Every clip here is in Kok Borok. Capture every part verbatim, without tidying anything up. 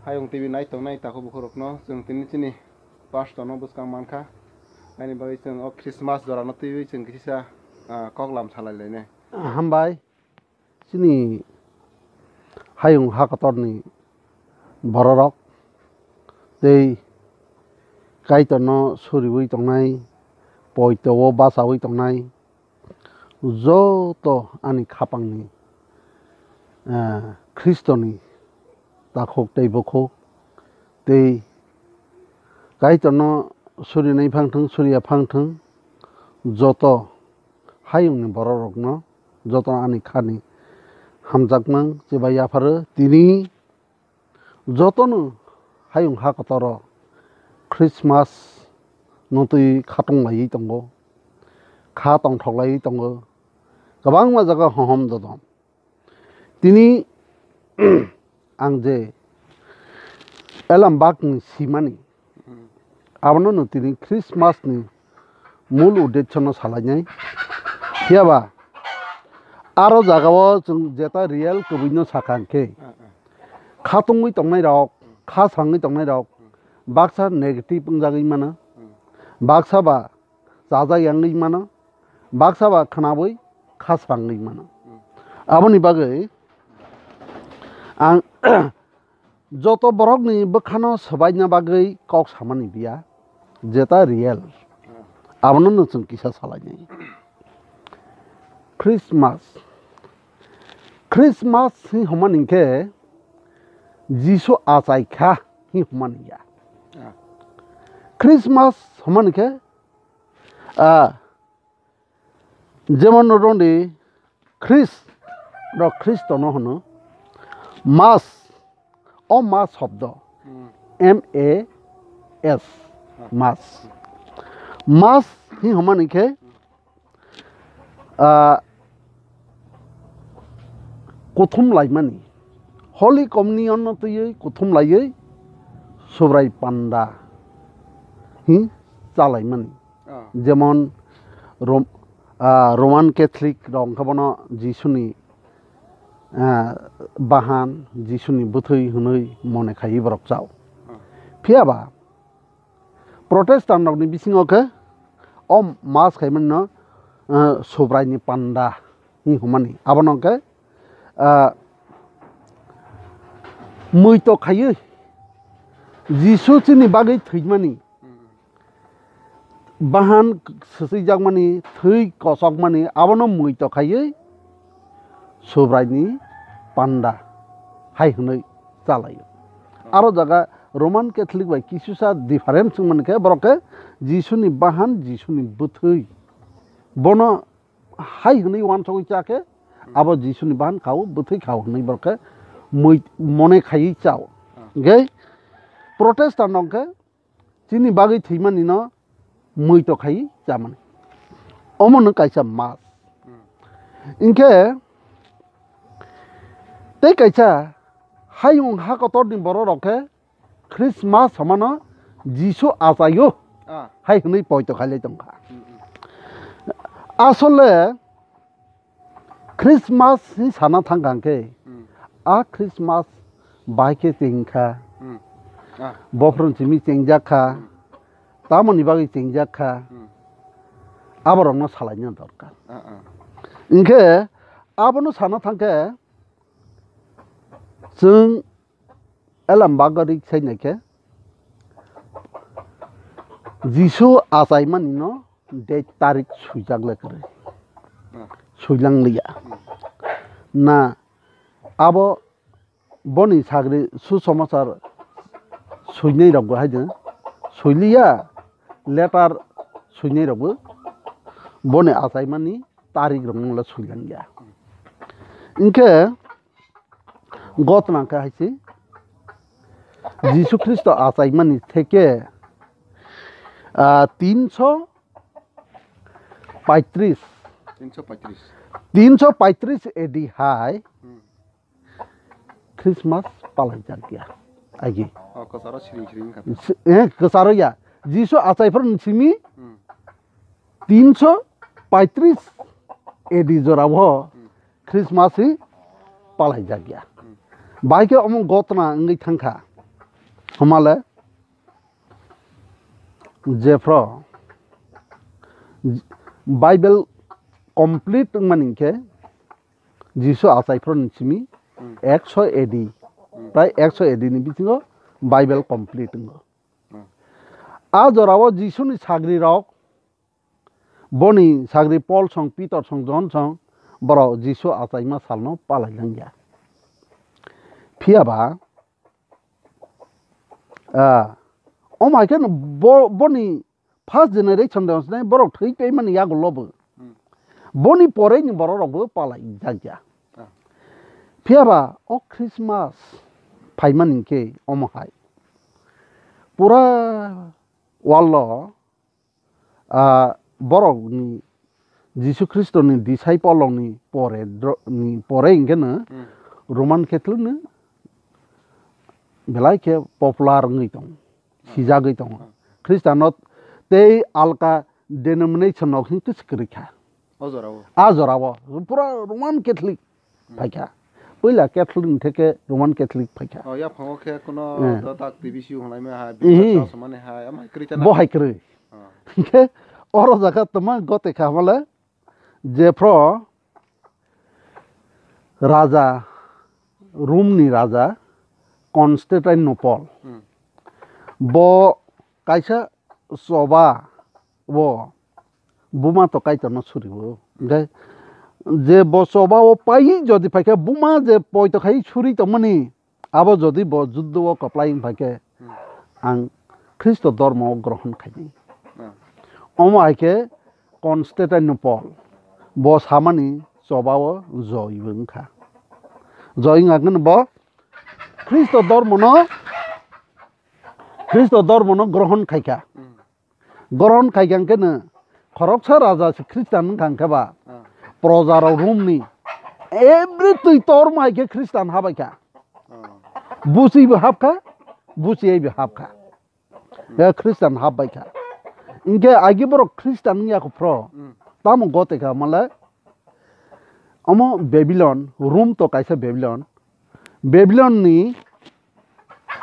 Hayung T V nai tongnai takhuk bukhurokno chwng tini chini pastorno bwskang mankha. Haini bagwi chwng o Christmas jorano twiwi chwng kisa, ah, koklam salai lainai. Hambai. Chini hayung ha kotorni bororok tei Kaitorno suriwi tongnai, poito-o bachawi tongnai, joto ani khapangni, eh, Khristoni takhuk tei bukhuk tei Kaitorno surinai phangthwng, suriya phangthwng, joto hayungni bororokno, joto ani khani hamjakmung chibai yapharo. Tini jotono hayung ha kotoro Christmas no twi khatung laiwi tongo, kha tongthok laiwi tongo, kwbangma jaga hohom dodom. Tini ang je Elambakni simani, abono no tini Christmas ni mul uddesho no salainai. Phiyaba aro jagao chwng jeta real kwbwi no sakha hwnkhe, khatungwi tongnai rok, kha srangwi tongnai rok baksa negative wngjagwi mano, baksa ba chajak yangwi mano, baksa ba khnawi kha srangwi mano. Aboni bagwi ang joto borokni bwkhano swbaina bagwi kok samani biya, jeta real, abono no chwng kisa salainai. Christmas, Christmas hi hwnmani khe Jisu achai kha hi hwnmani ya. Ah. Christmas hwnmani khe, ah, jemon roni Christ, rok Khristono hwno. Mas, o mas shobdo, Hmm. M A S, Ah. Mas. Mas hi hwnmani khe, ah, kuthum laimani, Holy Communion no twiwi kuthum laiwi Subrai panda hi chalaimani. Ah. Jemon Rom-, ah, Roman Catholic rok wngkha bono Jisuni, ah, bahan, Jisuni bwthwi hwnwi mone khaiwi borok chao. Ah. Phiyaba Protestant rokni bisingo khe o mas khaimani no, ah, Subraini panda hi hwnmani. Abono khe, ah, muito khaiwi Jisu chini bagwi thwimani, bahan swchwijakmani, thwi kosokmani, abono muito khaiwi Subraini panda hai hwnwi chalaio. Aro jaga Roman Catholic bai kisusa difference wngmani khe, borok khe Jisuni bahan, Jisuni bwthwi, bono hai hwnwi uansugwi cha khe, abo Jisuni bahan khao, bwthwi khao hwnwi borok khe mui-, mone khaiwi chao. Ah. Hwnkhe Protestant rok khe chini bagwi thwimani no muito khaiwi chamani. Omo no kaisa mas. Hmm. Hwnkhe tei kaisa hayung ha kotorni borok rok khe Christmas hwnmano Jisu achaio Ah. hai hwnwi poito khailai tongkha. Hmm, hmm. Asole Christmas ni sana thangkha hwnkhe, Hmm. a Christmas bai khe chengkha, Hmm. Ah. bophron simi chengjak kha, Hmm. tamoni bagwi chengjak kha, Hmm. aborokno salaina dorkar. Ah, ah. Hwnkhe abono sana thangkhe, chwng Elambak gari sai naikhe Jisu achaimani no date tarik swijak le kwrwi. Hmm. Swilang liya. Hmm. Na abo boni sagri susomasar swinai rokbo hai de swiliya, letter swinai rokbo boni achaimani tarik rok nungla swilang ya. Hwnkhe Gotna khe hai se Jisu Khristo achaimani theke, ah, tinso paitris, Tinso paitris. Tinso paitris A D hai Hmm. Christmas palaijak ya. Agi. Oh, kwcharo siring siring wngkha. S-, eh, kwcharo ya. Jisu achai phar simi Hmm. tinso paitris A D jorao Hmm. Christmas hi palaijak ya. Hmm. Bai khe omo gotna wngwi thangkha. Hwnmale jephru Bible complete wngmani hinkhe Jisu achaiphru ni simi Hmm. ekso A D, Hmm. prai ekso A D ni bisingo Bible complete wngo. Hmm. A jorao Jisuni sagrirok, boni sagri Paul song, Peter song, John song, borok Jisu achaima salno palai langya. Phiyaba, ah, omo hai khe no bo-, boni first generation de onsne borok thwi paimani yagulo bo. Hmm. Boni pore ni borok rok bo palai jakya. Ah. Phiyaba o Christmas phaimani hinkhe omo hai. Pura world o, ah, borok ni Jisu Khristo ni disciple rok ni pore dro-, ni pore hinkhe no Hmm. Roman Catholic no belai khe popular wngwi tongo, sijagwi tongo. Khristiano tei alka denomination rok hinkhe se kwrwi kha. O jorao. A jorao pura Roman Catholic phaikha. Puila Catholic ni theke Roman Catholic phaikha. O yaphango khe kuno Eh. Dodak T B C hwnlaima hai, Ehe. Bikha Chasmani hai, ama hai kwrwi ta na. Bo hai kwrwi. Oh. Hinkhe oro jaga tongma gote kha hwnle jephru raja, Rome ni raja Constantinople. Hmm. Bo kaisa choba o buma to Kaitorno suriwo. Hinkhe je bo choba o paiwi jodi phaikhe buma je poito khai suri tongmani, abo jodi bo juddo o kwplai wng phaikhe Hmm. ang Khristo dhormo o grohon khainai. Hmm. Omo hai khe Constantinople bo samani choba o joi bo wngkha. Joi wngkha hwnkhe bo Khristo dhormono, Khristo dhormono grohon khaikha. Hmm. Grohon khaikha hwnkhe no khoroksa raja se Khristan wngkha hwnkhe ba Ah. proja rok Rome ni every twi torma hai khe Khristan habaikha. Ah. Busi bo hapkha, busi bo hapkha. Hmm. He Khristan hapbaikha. Hinkhe agi borok Khristan wngya kho phro. Hmm. Tamo gote kha male. Omo Babylon, Rome to kaisa Babylon. Babylon ni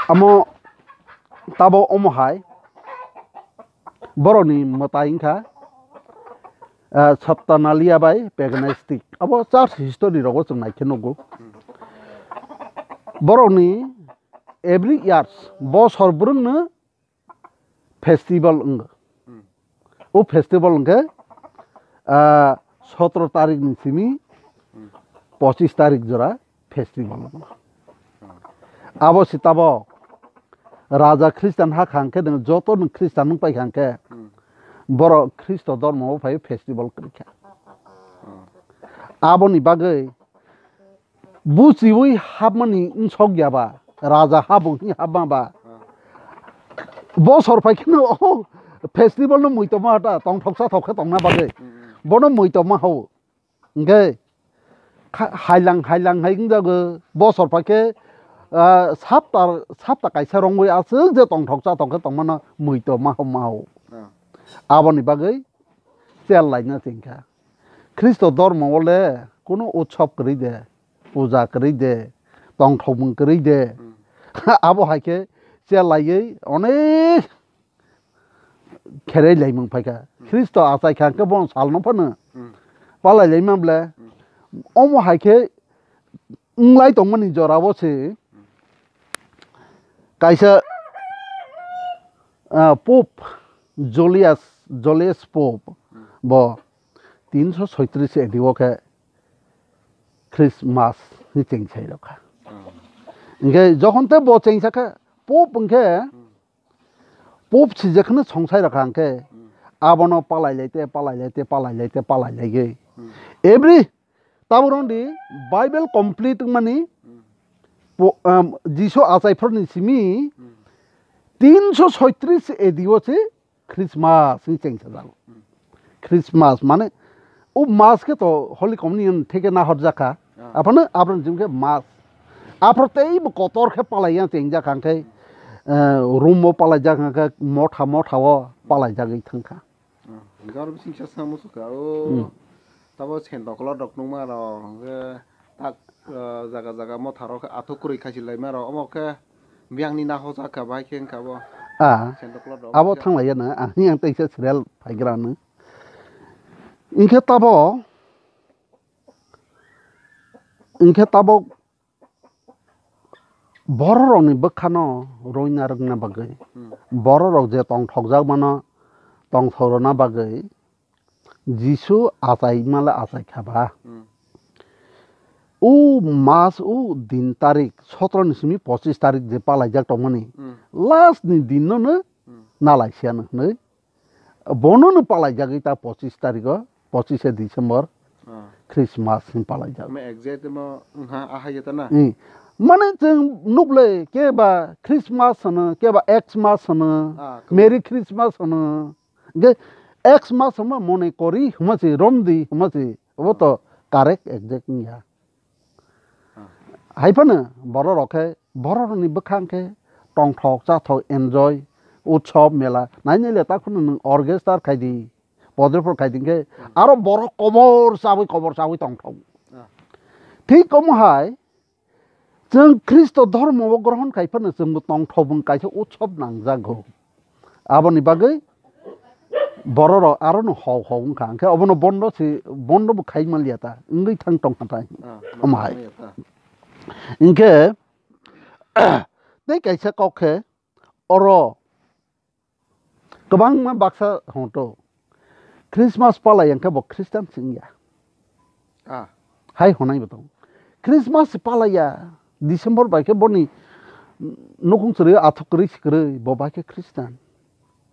amo tabo omo hai borokni mwtai wngkha, ah, Saturnalia bai paganistic. Abo church history rogo chwng naikhe nugo. Borokni every years, bosor bwrwngno festival wngo. Hmm. O festival hwnkhe, ah, sotro tarik ni simi Hmm. pochis tarik jora festival wngo. Hmm. Abo se tabok raja Khristan ha kha hwnkhe, joto no Khristan wng pai kha hwnkhe, Hmm. borok Khristo dhormo o phai festival kwrwi kha. Hmm. Aboni bagwi buchiwi hapmani wngsok ya ba, raja habo hwnwi hapma ba. Bosor phai kheno o festival no muitoma ta tongthok sathok khe tongna bagwi. Bono muitoma hao. Hwnkhe kha-, hailang hailang hai wngjago bosor phai khe, ah, sapta, sapta kaisa rongwi aswk je tongthok sathok khe tongmano muitoma hao ma hao. Aboni bagwi chel laina chengkha. Khristo dhormo o le kuno utsob kwrwi de, puja kwrwi de, tongthokmung kwrwi de. Hmm. Abo hai khe chel laiwi onek kherai laimung phaikha. Hmm. Khristo achai kha hwnkhe bono salno phano Hmm. palai laima ble. Hmm. Omo hai khe wnglai tongmani jorao se kaisa, ah, Pope Julius, Julius Pope bo tinso soitris A D o khe Christmas ni chengsairokha. Hmm. Hinkhe jokhon tei bo chengsa kha Pope hinkhe Hmm. Pope sijakno songsai rokha hwnkhe, Hmm. abono palai lai te, palai lai te, palai lai te, palai lai ge. Hmm. Every, tabuk rong di, Bible complete wngmani, Hmm. po-, um, Jisu achai phorni simi, Hmm. tinso soitris A D o se Christmas ni chengsa jago. Hmm. Christmas mane, o mas khe to Holy Communion theke nahor jakha. Ah. Aphano, aphano jim khe mas. Aphro tei bo kotor khe palai yang cheng jak kha khe, eh, room o palai jak kha khe, motha, motha o palai jagwi thang kha. Ah, garo bising sa samo sukha, o, Hmm. tabo sen dokolor rok nungma rok, hwnkhe tak, eh, jaga jaga motha rok khe athuk kwrwi khaichi laima rok, omo khe Biyangni nahojakha bai khe wngkha bo. Ah, Santa Claus rok abo thanglaiyano, ang yang teisa serial phaigrano. Hinkhe tabo, hinkhe tabo bororokni bwkhano roina rwngna bagwi, Hmm. bororok je tongthokjak mano, tongthok rwna bagwi, Jisu achai male achai kha ba. Hmm. O mas o din tarik sotro ni simi pochis tarik je palaijak tongmani, Hmm. last ni din no no Hmm. nalai siya no hwnwi. Bono no palaijagwi ta pochis tarik o, pochis e December, Ah. Christmas hin palaijak. Ma exact mo wngha ahai ta na? Hmm. Mane chwng nuklai keba Christmas hwno, keba Xmas hwno, Ah, Merry Christmas hwno. Hingke Xmas hwnma mone kori hwnma se, romdi hwnma se, obo to correct exact wngya. Ah. Hai phano bororok khe, bororokni bwkhang khe tongthok chathok enjoy, utsob mela, nai nai le ta phano nwng orchestra khai di, podre por khai di hingke Hmm. aro borok kobor chawi kobor chawi tongthok. Ah. Thik omo hai, Chwng Khristo dhormo o grohon khai phano chwngbo tongthok bwng kaisa utsob nangjago. Aboni bagwi bororok arono hok hok wngkha, hwnkhe obono bondo se, bondo bo khai manliya ta, wngwi thang tongkha ta. Ah, Omo hai. manliya ta. Hinkhe, tei kaisa kok khe, oro Kwbangma baksa hwnto, Christmas palai hwnkhe bo Christian se wngya. Ah. Hai hwnai bo tongo. Christmas se palaiya, December bai khe boni nukhung chwrwi athuk kwrwi se kwrwi, bo bai khe Christian.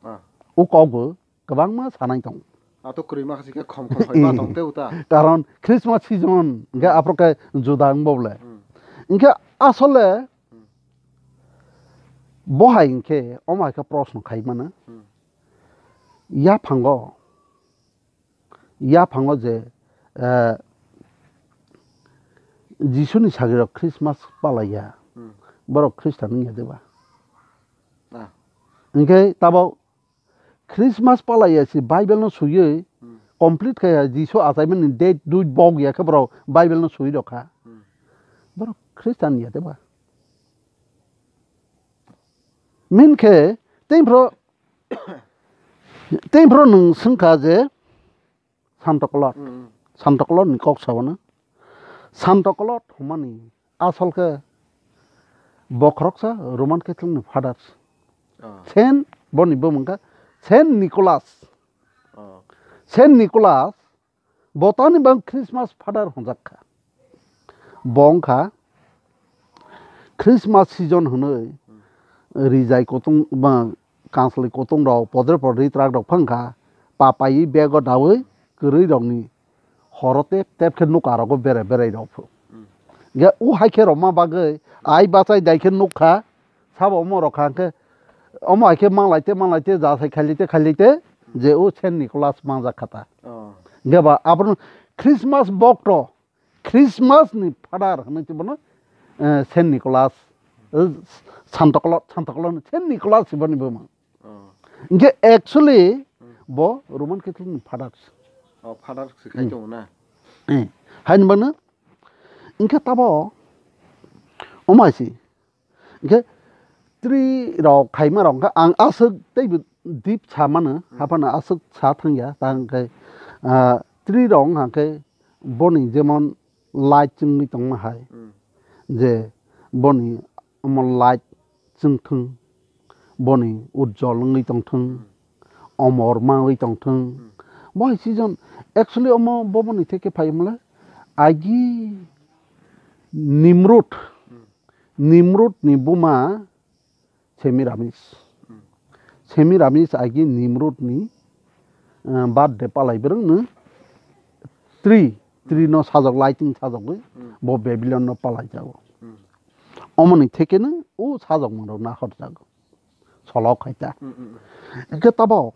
Ah. O kok bo kwbangma sanai tongo. Athuk kwrwi ma khe khom khom hai ma tong tei uta. Karon Christmas season hwnkhe aphuru khe juda wng bo le. Hmm. Hwnkhe asole Hmm. Bo hai hinkhe omo hai khe proshno khai mano. Hmm. Yaphango, yaphango je, eh, Jisuni sagrirok Christmas palaiya, Hmm. borok Christian wngya de ba? Ah. Hinkhe tabok Christmas palaiya si Bible no swiwi Hmm. complete khe Jisu achaimani date dui bok ya khe borok Bible no swi rokha. Hmm. Borok Christian ya de ba? Min khe tei phro, tei phro nwng swngkha je Santa Claus. Hmm. Santa Claus ni kok sabana. Santa Claus hwnmani asol khe bokhoroksa Roman Catholic ni fathers. Ah. Saint boni bumung kha Saint Nicholas. Ah. Saint Nicholas bo tani bang Christmas father hwnjak kha. Bo wng kha Christmas season hwnwi rijai kutung ba kanslwi kutung rok podre podre ritrak rok phang kha, papaiwi bego dawi kwrwi rokni horo tep tep khe nuka rogo berai berai rok phu. Ge u hai khe roma bagwi ai bachai dai khe nuk kha, sabo omo rok kha khe omo hai khe manglai te manglai te jasai khailai te khailai te je u Saint Nicholas mangjak kha ta. Oh. Ge ba abono Christmas bokto Christmas ni father hwnwi tongbono, eh, Saint Nicholas, eh, Santa Claus, Santa Claus ni Saint Nicholas si boni bumung. Oh. Hinkhe actually Hmm. bo Roman Catholic ni father. Oh, father se khai Hmm. tongo na? Eh, haini bano hinkhe tabo omo hai si. Hinkhe tri rok khaima rok hinkhe ang aswk teibo deep sa mano, Hmm. haphano aswk sa thangya, ta hinkhe, ah, tri rok hinkhe boni jemon light chwngwi tongma hai, Hmm. je boni omo light chwngthwng, boni ujjol wngwi tongthwng, Hmm. omor ma wngwi tongthwng. Hmm. Bo hai season, actually omo bo boni theke phai mole, agi Nimrud, Hmm. Nimrud ni buma Semiramis. Hmm. Semiramis agi Nimrud ni, eh, birthday palai brwng no tree, tree no sajok, lighting sajokgwi Hmm. bo Babylon no palai jago. Hmm. Omoni theke no o sajok mano nahor jago. Solok khai ta. Hmm, hmm, hmm. Hingke tabok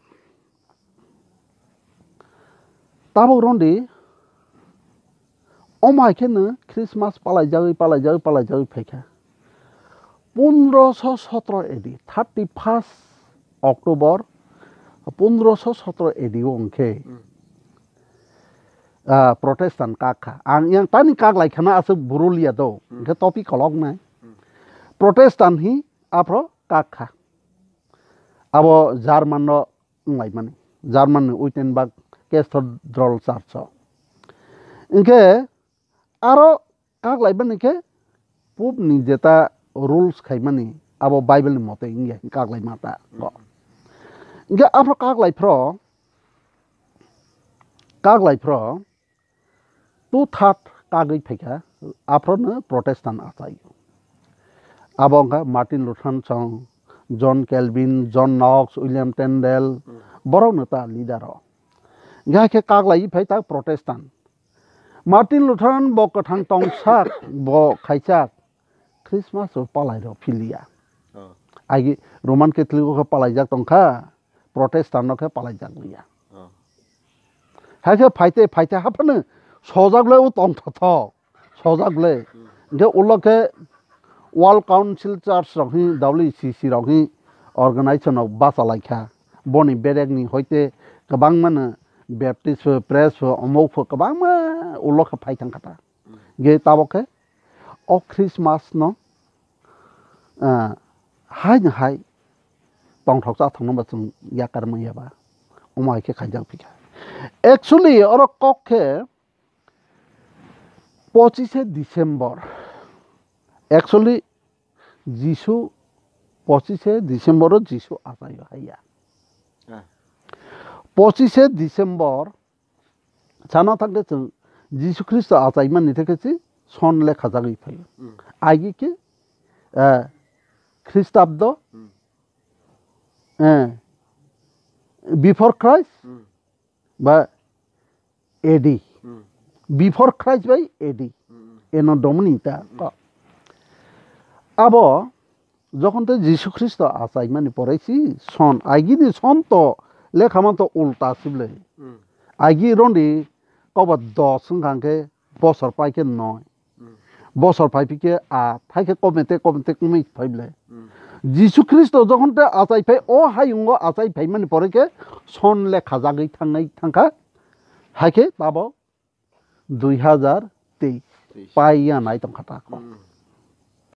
Tabok rondi, omo hai khe no Christmas palaijagwi, palaijagwi, palaijagwi phaikha. Pondroso sotro A D, thirty first October, pondroso sotro A D o hwnkhe, Hmm. ah, Protestant kak kha. Ang yang tani kak lai khana aswk buru liya do, Hmm. hwnkhe topic kolok nai. Hmm. Protestant hi aphro kak kha. Abo German no wnglaimani. German ni Wittenberg Cathedral Church o. Hinkhe aro kaklaimani khe Pope ni jeta rules khaimani abo Bible ni mote wngya kaklaima ta. Hinkhe aphro kaklai phro, kaklai phro two third kagwi phaikha, aphrono Protestant achaio. Abo wngkha Martin Luther song, John Calvin, John Knox, William Tyndale, borokno ta leader o. Hinkhe kaklai phai ta Protestant. Martin Luther bo kwthang tongsak, bo khaijak Christmas bo palai rw philiya. Agi Roman Catholic o khe palaijak tongkha, Protestant no khe palaijak liya. Hai khe phaite phaite haphano sojak le o tongthothok, sojak le. Hinkhe ulo khe World Council Church rok hi, W C C rok hi organization rok bachalaikha. Boni berekni hoite kwbangmano Baptist pho, Pres pho, omok pho kwbangma ulo khe phai thangkha ta. Hinkhe tabok khe o Christmas no, ah, hai no hai tongthok chathokno ba chwng yakar manya ba. Omo hai khe khaijak phikha. Actually, oro kok khe pochishe December. Actually, Jisu pochishe December o Jisu achaio haiya. Pochishe December sana thangkhe chwng Jisu Khristo achaimani thekhe si son lekhajagwi phaio. Agi khe, eh, Khristabdo, eh, before Christ, ba A D. Before Christ by A D. Eno Domini ta. Abo jokhon te Jisu Khristo achaimani pore si son, agini son to lekha man to ulta sible. Agi rondi koba dos wngkha khe bosor pai khe noi. Bosor phai phikhe a, phai khe komete, komete komei phai ble. Jisu Khristo jokhon te achai phai, o hayungo achai phai mani pore khe son le khajagwi thangnai thangkha, hai khe tabo dui hazar teis pai ya nai tongkha ta.